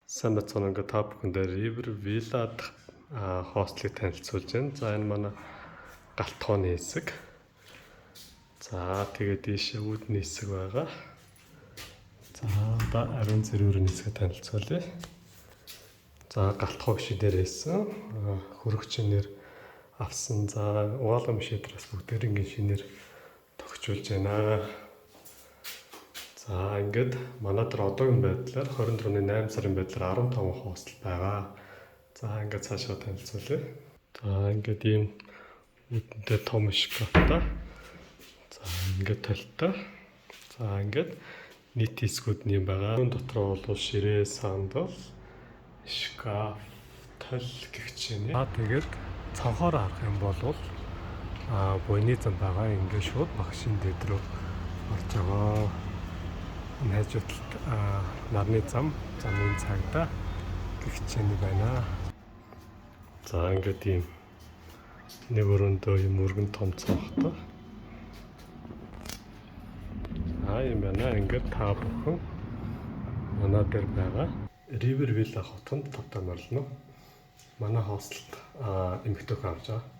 Сайн байцгаана уу, ингээд та бүхэндээ River Villa дахь хостелыг танилцуулж байна. За, энэ манай галт тогооны хэсэг. За, тэгээд ийшээ үүдний хэсэг байгаа. За, одоо ариун цэврийн хэсгээ танилцуулъя. За, галт тоог шидээр хийсэн. Хөрөх чинээр авсан. За, угаалгын машин дээрээс бүгдээрингийн шинээр тогтжуулж байна. За, ингээд манай дээр одоогийн байдлаар 24-ны 8 сарын байдлаар 15 хостел байгаа. За, ингээд цаашаа танилцуулъя. За, ингээд ийм үүдэнтэй том шкафтай. За, ингээд толтой. За, ингээд нийт хэсгүүд нь юм байгаа. Энэ дотор бол ширээ, сандал, шкаф, тол гэх чинь. За, тэгээд цонхоор харах юм бол буяны зам байгаа. Ингээд шууд багшийн дэд рүү орж байгаа. Энэ хажуу талд нарны зам, замын цагдаа гэх чинь байна. За, ингээд ийм нэг өрөөндөө юм өргөн том цонхтой. Аа, юм байна. Ингээд та бүхэн манай дээр байгаа River Villa хотонд тавтай морилно. Манай хостелд эмэгтэй хүн авч байгаа.